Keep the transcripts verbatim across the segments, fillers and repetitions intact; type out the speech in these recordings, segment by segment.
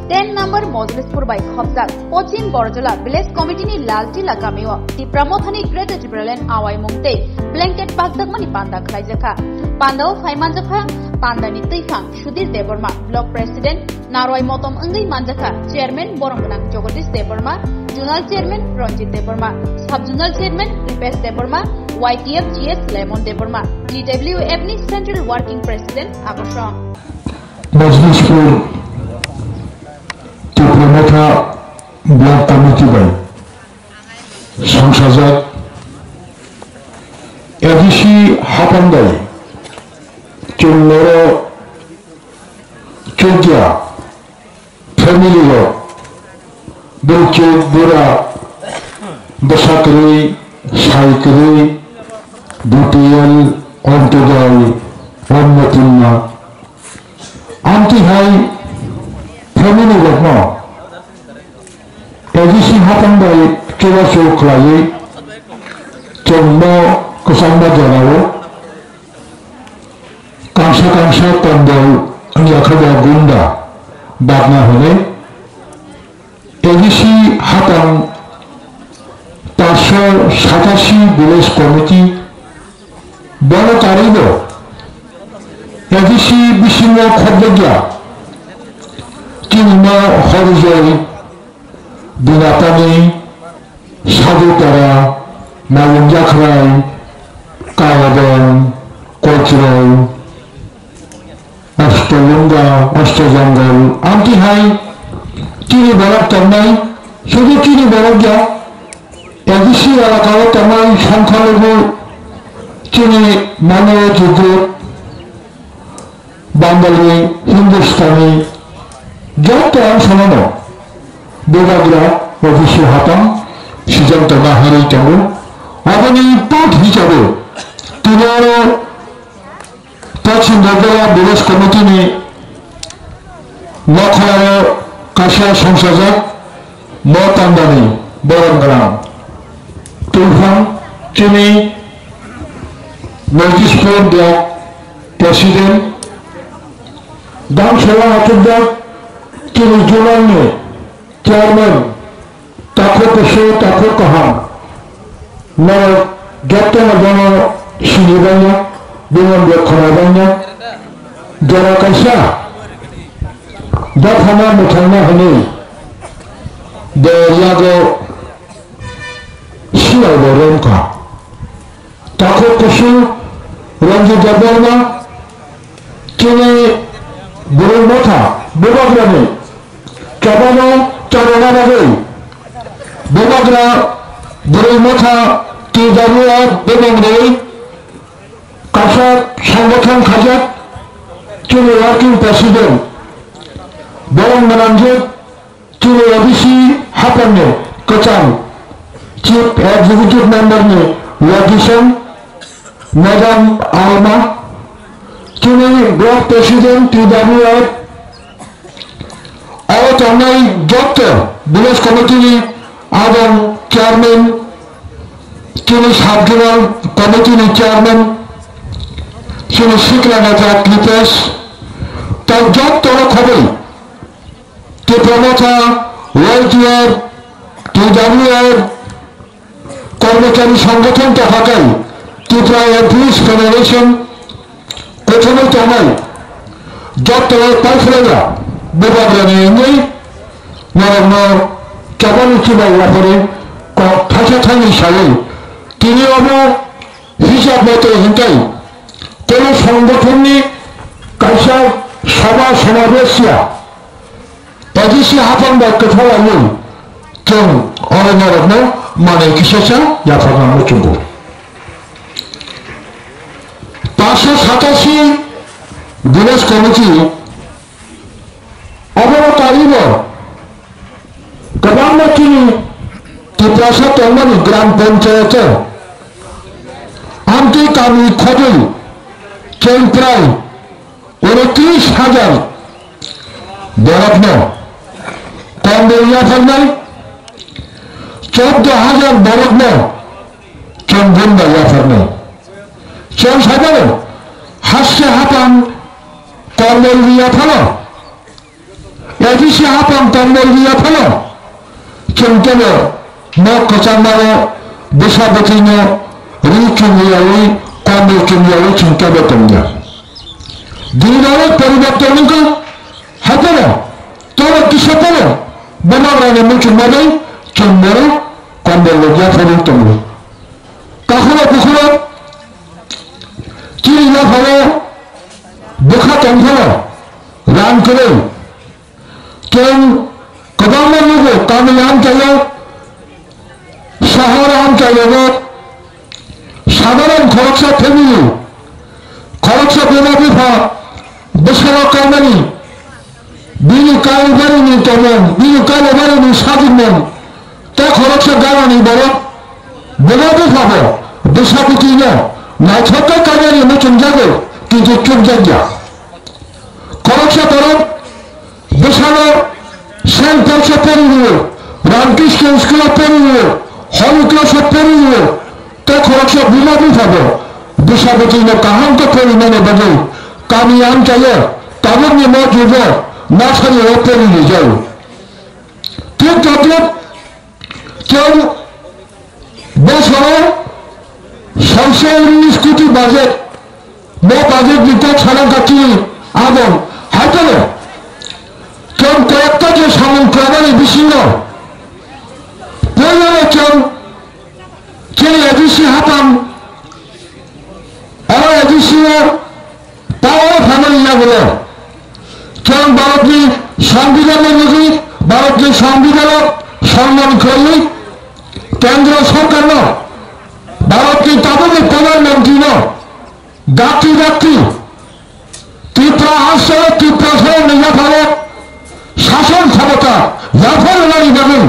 Ten number Mojlispur bai khopjak Pochim Borjola Village Committee ni Laltila kamio Tipra Mothani Greater Tipraland awaimung tei blanket pakjakmani panda khlaijakha. Pandao phai manjakha pandani twiphang Sudhir Debbarma, Block President Narwai Motom wngwi manjakha Chairman Boromgwnang Jagadish Debbarma, Zonal Chairman Ranjit Debbarma, Sub Zonal Chairman Ripesh Debbarma, Y T F G S Lemon Debbarma, T W F ni Central Working President Akosong. Mojlispur Tipra Motha Block Committee bai songsajak A D C hapang bai chwng noro chukya family rok, bwrwi chwk bura, bwsa kwrwi, sai kwrwi, B P L, Ontodoi, Annapunna, amtwi hai family rokno A D C hapang bai chubachu khlaiwi chwngno kwchangma jorao kangsa kangsa kondol wngya khe bo gunda bakna hwnwi A D C hapang paanch sho satashi Village Committee bono karwibo A D C bisingo khobjakya chini ma Horijoi, Binapani, Sadupara, Mayung Jakhrai, Kalabong, Kochiroi, Ostolunga, Ostojongol, amtwi hai chini borok tongnai, sudu chini borok ya, A D C elakao tongnai, Songkhalugu, chini Mano Jugru, Bangali, Hindustani, joto ang samano, bubagra, office hatang, sijang tongna harwi tongo, aboni part hisabe, tini aro Pochim Borjola Village Committee ni nokholao kaisa songsajak mo tangdani borom gwnang twiphang chini Mojlispur Block President, dam sela achukjak chini Zonal ni Chairman, takhuk kusu, takhuk kaham. Norok jotono bono sini bangya, bini bwkhana bangya. Jora kaisa dophano mwthangna hwnwi bo yago siwai bo romkha. Takhuk kusu Ranjit Debbarma, chini bwrwi motha bubagrani chobano chobana bagwi bubagra bwrwi motha T W F bumung rwi kaisa songgothon khaijak, chini working president Boromgwnang je chini A D C hapangni kwcham Chief Executive Member ni location Madam Alma, chini Block President T W F, aro tongnai joto Village Committee ni adong Chairman, chini Sub Zonal Committee ni Chairman, chini Sikla Neta Kripesh, tei joto no khoboi Tipra Motha, Y T F, T W F, Kormochari Songgothon tokhakai, Tripura Employees Federation, kothomwi tongnai, joto paiphlaiya, bubagrani wngwi norokno chobani chubai yaphari kok thaisa thani sawi, tini obo hisab mote hintai kono songgothonni kaisa sabha somabesh ya. A D C hapang bai kwtha laiwi chwng oro norokno manwi kisa sa yapharna muchungo. Paanch sho satashi Village Committee obono taribo kwbangma chini Tiprasa tongmani Gram Panchayat o amtwi kami khodwi chwng prai unotris hajar borokno kombol yapharnai, chordo hajar borokno chwng bunda yapharnai. Chwng saimano haste hapang kombol rwya phano A D si hapang tongmol ya phano. Chwng kebo nok kwchangmano bwsa bwtwino ri chumyawi, kombol chumyawi chwng kebo tongya. Dinirok poriborton wngkha, hai phano toro kisa phano bwmagrani muchungma bai chwng borok kombol rok yaphano tongo. Takhoro bukhoro chini yaphano bwkha tongphano rang kwrwi. Chwng kwbangma nugo, tamni amchaio, sahor amchaio, sadharon khoroksa family, khoroksa buma bupha bwskango kaimani, bini kaibarini tongmung, bini kaibarini sajwkmung, tei khoroksa ganani borok buma buphabo bwsa bwtwino naithok khe kaimani muchungjago, kintu chukjakya. Khoroksa borok bwsano Saint Paulso poriwo, Ramkrishna School-o poriwo, Holy Cross-o poriwo, tei khoroksa buma buphabo bwsa bwtwino kaham khe porimani bagwi kami amchaio tabukni mosjido nursery-o poririjao. Thik todruk Chwng bosoro songse unnish koti budget, bo budget ni kok salangkha chini abong. Hai phano chwng koyekta je samung khlaimani bisingo puilano chwng chini A D C hapang, oro A D C o Power phaimani yagulo chwng Bharatni Songbidanno nugwi, Bharatni Songbidanno sonmon khwlaiwi Kendra Sorkarno, Bharatni tabukni Pradhan Mantrino dakti dakti Tripura hasteo Tripura sarokni yapharo Sason khamata yaphar rwnani bagwi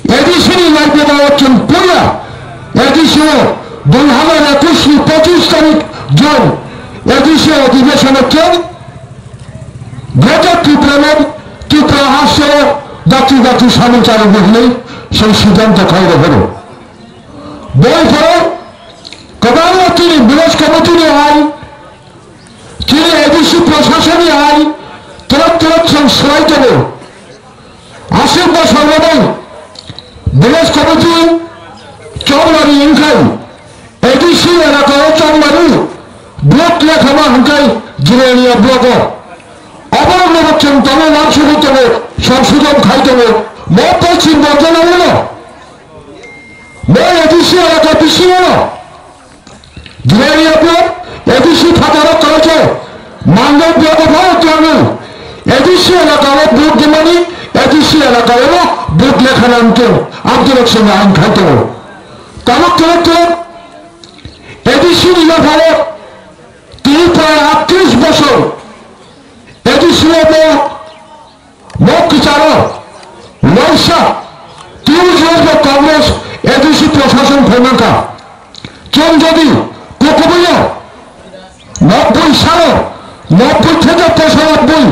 A D C ni laibedao chwng puila A D C o dui hazar ekush ni pochis tarik June A D C o adhibeshon o chwng Greater Tipraland Tripura hasteo dakti dakti samung charwkha hwnwi chwng siddhanto khai rohoro. Boni pore kwbangma chini village committee ni hai Chini A D C prasasoni hai twrwk twrwk chwng swlai tongo. Aswk bosor romwi village committee chongmani wngkhai A D C elakao chongmani block lekhama hwnkhai Jirania block o. Oborokno bo chwng tongo, uansugwi tongo, songsodon khai tongo. Mo poschim borjona ulo. Mo A D C elaka bisingo Jirania block A D C phataro kalaijak, Mangal block o phano tongo. A D C elaka o vote dimani, A D C elaka o vote lekha nang tong, abdurok sengha ang khai tongo. Tabuk tabuk tabuk A D C ni yapharo tini prai atris bosor A D C o bo Nok kicharo, waisa, tini jor bo Congress A D C prashason phaimangkha. Chwng jodi kukubuyo, nobboi salo, nobboi theke posa nobboi,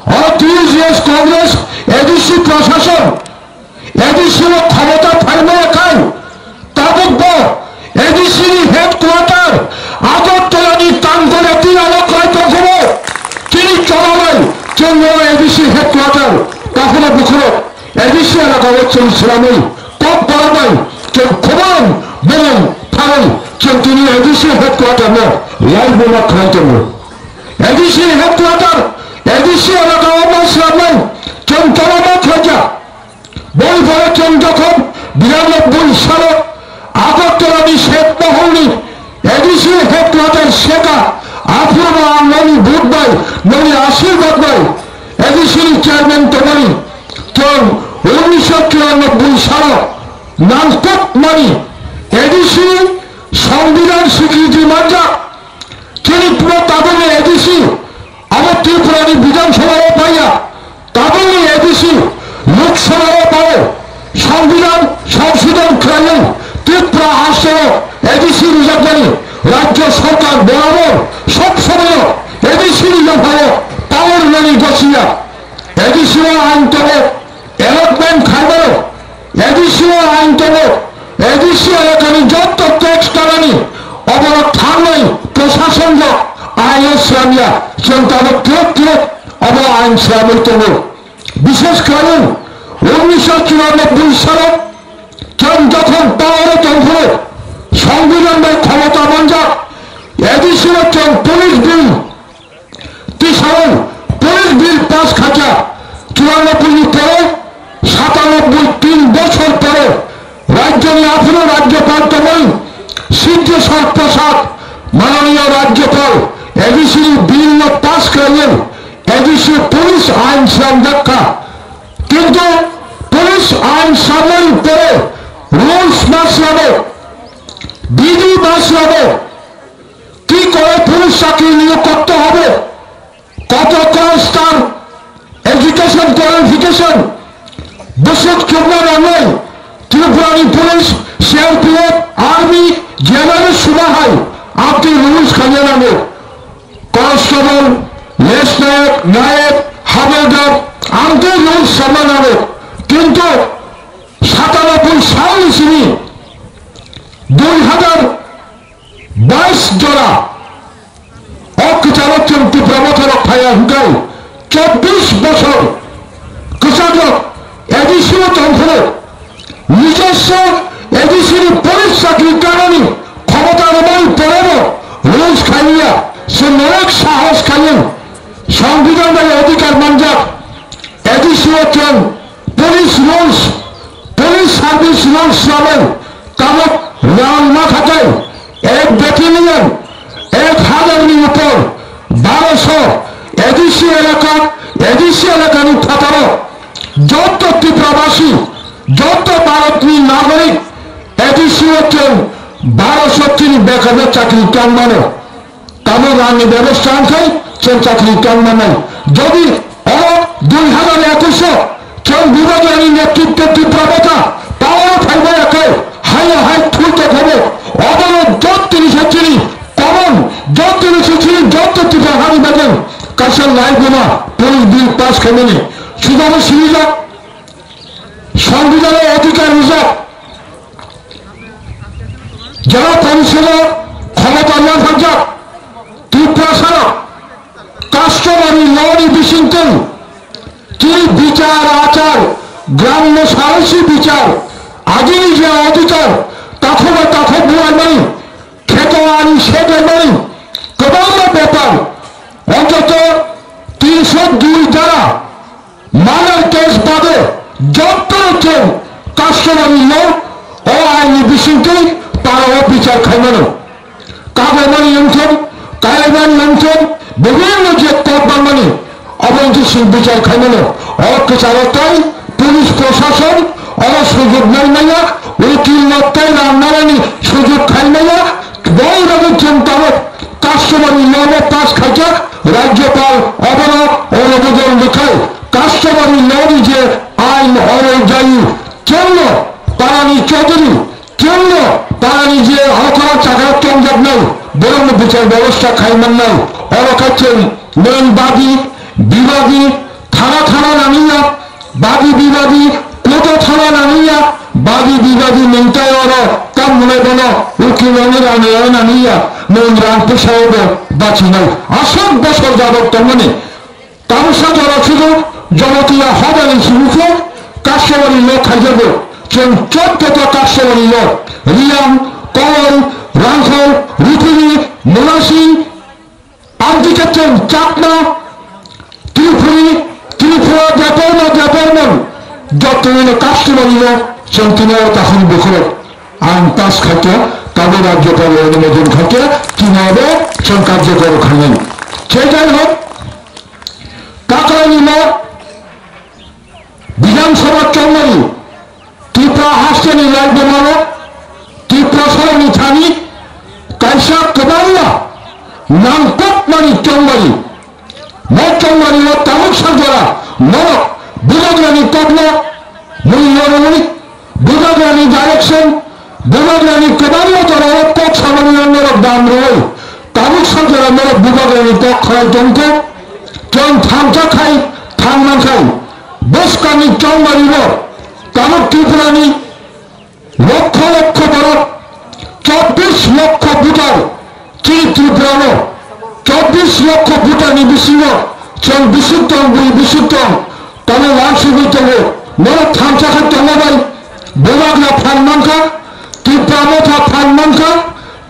o tini jor Congress A D C prashason, A D C o khomota phaimaya khai, Tabuk bo A D C ni headquarter Agartala ni Tangkona Tila o khlai tongkhubo. Chini choba bai chwng o A D C headquarter takhoro bukhoro A D C elaka o chwng swnamwi kok borok bai chwng khobang bumung tharwi chwng tini A D C headquarter no laibuma khlai tongo. A D C headquarter A D C elaka o ma swnamnai chwng choba ma khlaijak. Boni pore chwng jokhon biranoboi salo Agartala ni Sheikh Mohol ni A D C headquarter Sheka aphuru bo ang noni vote bai, noni ashirbad bai A D C ni chairman tongmani chwng unnisho churanobboi salo nangkukmani A D C ni Songbidan swikriti manjak. Chini puno tabukni A D C, abo Tripura ni Bidhan Sabha o paiya, tabukni A D C Lok Sabha o pao, Songbidan Songsodhon khlaiwi Tripura hasteo A D C rijakmani Rajya Sarkar borabor sob somoyo A D C ni yapharo power rwnani gosiya. A D C o ain tongo, allotment khaimano, A D C o ain tongo, A D C elakani jotto tax tanani, oborok thangnai prashason rok ain o slamya, chwng tabuk twk twk obo ain slamwi tongo. Bishesh khlaiwi unisho churanobboi salo chwng jokhon power o tongphuru, Songbidan bai khomota manjak, A D C o chwng police bill tisao police bill pass khaikha. Churanobboi ni pore, satanobboi, tin bochor pore rajyoni aphuru rajyopal tongwi Siddheshwar Prasad, mananiya rajyopal, A D C ni bill no pass khlaiwi A D C police ain swnamjakha. Kintu police ain swnamnani pore rules ma swnamo, bidhi ma swnamo, ki kore police chakri niyog korte hobe, koto class tar education qualification, bwswk chukna nangnai, Tripurani police, C R P F, army, general suda hai, amtwi rules khanya nango. Constable, lieutenant, nayab, havildar, amtwi rules sama nango. Kintu satanobboi salni simi dui hazar bais jora o kwcharo chwng Tipra motharok phaiya hwnkhe chobbish bochor kwchajwk A D C o tongphuru, nijosso A D C ni police chakri kanani khomota rwmani porebo rules khailiya, chwng onek sahos khaio, Songbidan bai odhikar manjak A D C o chwng police rules, police service rules swnamwi tabuk rang ma khatai. Ek battalion, ek hazar ni upor, baroso, A D C elaka, A D C elaka ni phataro, jotto Tiprabasi, jotto Bharat ni nagorik, A D C o chwng baroso tini bekarno chakri tang mano. Tabuk rang ni bebosta wngkhai chwng chakri tang mannai. Jodi o dui hazar ekush o chwng Bibhagrani netritwe Tipra Motha power o phaibai akhai, haino hai thulto thobo. Obono jottoni se chini common, jottoni se chini jotto Tipra hani bagwi kaisa laibuma police bill pass khaimani. Sujamo sirijak, Songbidan o odhikar rijak. Jela Council o khomota manphaijak Tiprasarok customary law ni bisingtwi tini bichar achar, gramya sarasi bichar, agini je odhikar, takhuk bai takhuk buaimani, kheto ani se bermani, kwbangma bepar, ontoto tinsho dui dara, Murder case bade jotto chwng customary law o ain ni bisingtwi para o bichar khaimano. Kagomani wngthon, kailaimani wngthon, bibhinno je court bangmani obo wngkhe chwng bichar khaimano. O kwcharo tei police prosason oro sujok nai maya, ukil no tei rang narani sujok khai maya, Boi rogwi chwng tabuk customary law no pass khaijak, Rajyopal obono orobujon rwkhai. Customary law ni je ain oro jayu, chwngno parani chaudhuri, chwngno parani je hokora chakra tongjaknai, borokno bichar bebosta khai mannai. Oro khe chwng nwng badi, bibadi, thana thana nangya, Badi bibadi koto thana nangya, badi bibadi nungtai oro tam munai bono ukiloni rang rang nangya, nung rang pusa obo bachinai. Aswk bosor jabok tongmani. Tabusa jora sudu Jamatia hodani sibukhe customary law khaijago. Chwng chottoto customary law, Riyang, Kowai, Rangkhol, Rupini, Munasing, Aboni khe chwng Chakma, Tripuri, Tripura, Debbarma, Debbarman, jottoni no customary no chwng tini o tahini bukhuk ang pass khaikha, tamo Rajyopal o অনুমোদন khaikha, tini o bo chwng karjokor khainai. Je jai hok, Kakalani no Bidhan Sabha chongmani Tripura hasteni laibumano Tripura sorokni thani kaisa kwbangma nangkukmani chongmani. Bo chongmani o tabuk sakjora norok bubagrani kokno mui yorwi, bubagrani direction, bubagrani kwbangma jorao kok samani norok dam rwwi. Tabuk sakjora norok bubagrani kok khwlai tongkhe, chwng thansa khai thangmankhai. Bwskangni chongmani bo tabuk Tripurani lokho lokho borok, chobbish lokho voter, chini Tripurano chobbish lokho voterni bisingo chwng bisik tong, bui bisik tong, Tamo wansugwi tongo, norok thansa khe tongo bai, bubagra phan mankha, Tipra motha phan mankha,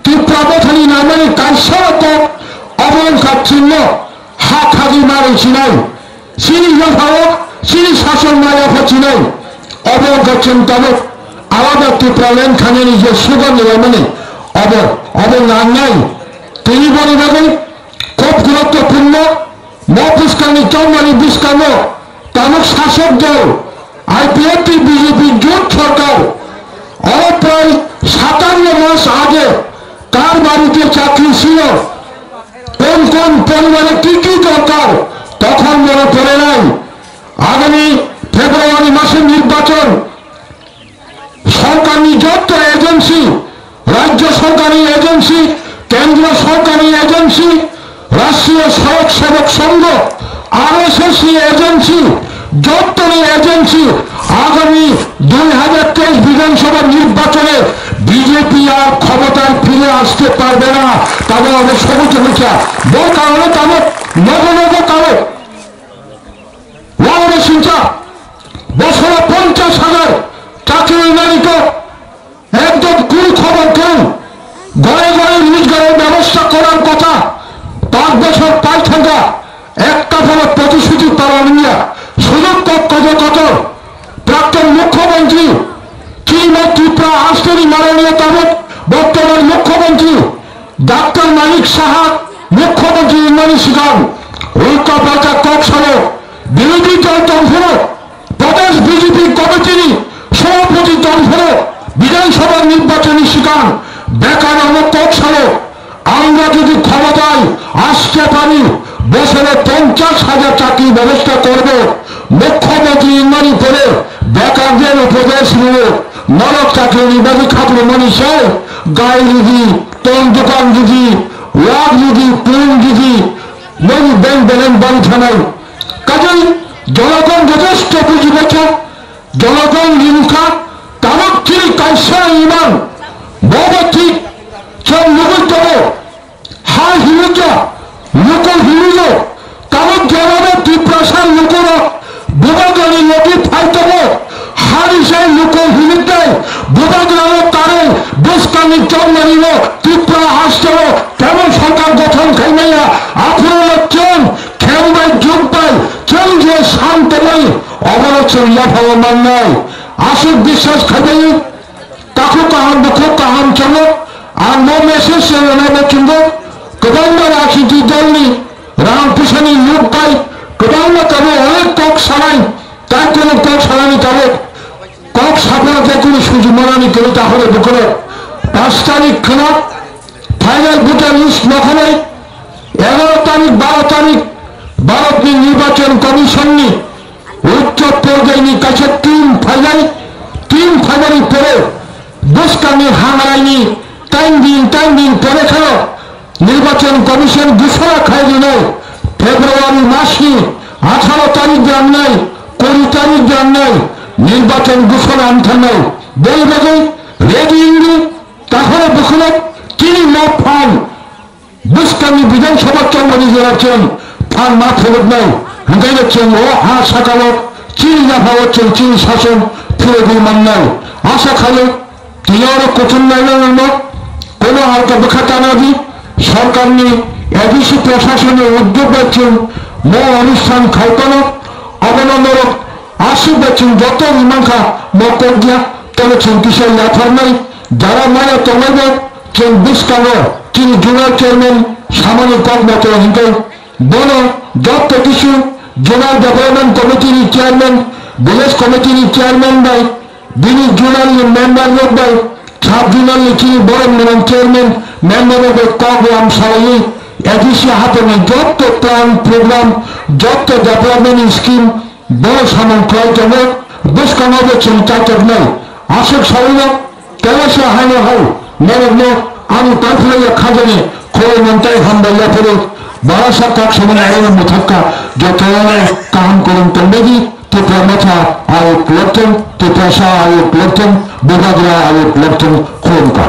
Tipra mothani naimani kaisa kok obo wngkha chwngno ha khagwi ma rwchinai, chini yaphao chini sasok ma yapha chinai, obo wngkha chwng tabuk alada Tipraland thangnani je sugar ni laimani obo, obo nangnai, tini boni bagwi khub guruttopurno. Mo bwskangni chongmani bwskango tabuk sasok dol I P F T B J P jut sorkar oro prai satanno mas age kar barite chakri silo kon kon poribare ki ki dorkar tokhon mone pore nai. Agami February mase nirbachon sorkarni jotto agency, rajyo sorkarni agency, kendro sorkarni agency, Rashtriyo Swayamsevok Sangho, R S S ni agency, jottoni agency, agami dui hajar teis Bidhan Sabha nirbachone B J P ar khomotay phire aste parbe na, tabo abo sobo chomikya. Bo karone tabo nogo nogo tabo Wangno sincha, bosoro ponchash hajar chakri rinani kok, ekdom kuri khobor kwrwng, gore gore rojgaror bebosta korar kotha, panch bochor pai thangkha, ekta phano protisruti palan wngya, sujog kok kotor kotor, prakton mukhyamantri, chini Tripura hasteni manoniyo tabuk bortoman mukhyamantri, Doctor Manik Saha, Mukhyamantri wngmani swkang ulta palta kok salo, birodhi dol tongphuru, Pradesh B J P committee ni Sabhapati tongphuru, Bidhan Sabha nirbachon ni swkang bekar rokno kok salo, আমরা যদি ক্ষমতায় আসতে পারি, বছরে পঞ্চাশ হাজার চাকরি ব্যবস্থা করব। মুখ্যমন্ত্রী ইংমানি পরে বেকারদের উপদেশ নিয়ে নরক চাকরি নির্বাচন খাতুর মনীষায় গাই রুগী, ton dukan rwdi, wak rwdi, pun rwdi, nini bank balance bang thanai. Kajai jonogon jothesto buji bochok, jonogon rimkha, tabuk chini kaisa iman, bobo thik, chwng nugwi tongo, ha hinukya, luku hinugo, Tabuk jebado Tiprasa lukurok bubagrani logi phai tongo, hani sai luku hinwi tei bubagrano karwi bwskangni chongmarino Tripura hasteo temo sorkar gothon khaimaya, aphuru chwng khembai jukbai chwng je san tongmani obono chwng yaphao mannai. Aswk biswas khaibai. Takhuk kaham, bukhuk kaham chwngno ang bo message se rwnai bo chwngno kwbangma rajniti dolni rang pwsani luk bai kwbangma tabuk onek kok sanai, tai kunu kok sanani tabuk kok saphano tai kunu suju manani kwrwi tahoro bukhoro pash tarik khwna final voter list nokhanai, egaro tarik, baro tarik Bharatni Nirbachon Commission ni Uchcho porjayni kaisa team phainai, team phainani pore bwskangni hamraini tain din, tain din pore kheno Nirbachon Commission gusora khai rinai February masni atharo tarik rangnai, kuri tarik rangnai nirbachon gusora wng thangnai. Boni bagwi ready wngdi, takhoro bwkhwlwk chini ma phan Bwskangni Bidhan Sabha chongmani jora chwng phan ma phunuknai, hwnkhe no chwng o ha sakao chini yaphao chwng chini sason phunugwi mannai. Asa khaio tini oro kuthum naina nangno, kono halka bwkha tana di, sorkarni A D C prasasonni udyog bai chwng mo onusthan khai phano, abono norok aswk bai chwng joto wi mankha mo kok ya, tei chwng kisa yapharnai, jara maya tongnai bo, Chwng bwskango chini zonal chairman samani kok motoro hinkhe bono joto kisu zonal development committee ni chairman, village committee ni chairman bai bini zonal ni member rok bai sub zonal ni chini borok mwnang chairman member rok bai kok lam salaiwi A D C haphangni joto plan program, joto development ni scheme, Bo samung khlai tongo, bwskango bo chwng chaichoknai. Aswk saui no, tei se haino hai norokno ani tangphilai ya khajani khulumung tei hambai yaphuru. Barasa kok samani aro mwthangkha, jotono kaham kwrwng tongbaidi, Tipra Motha ayuk leptong, Tiprasa ayuk leptong, Bubagra ayuk leptong, khulumkha.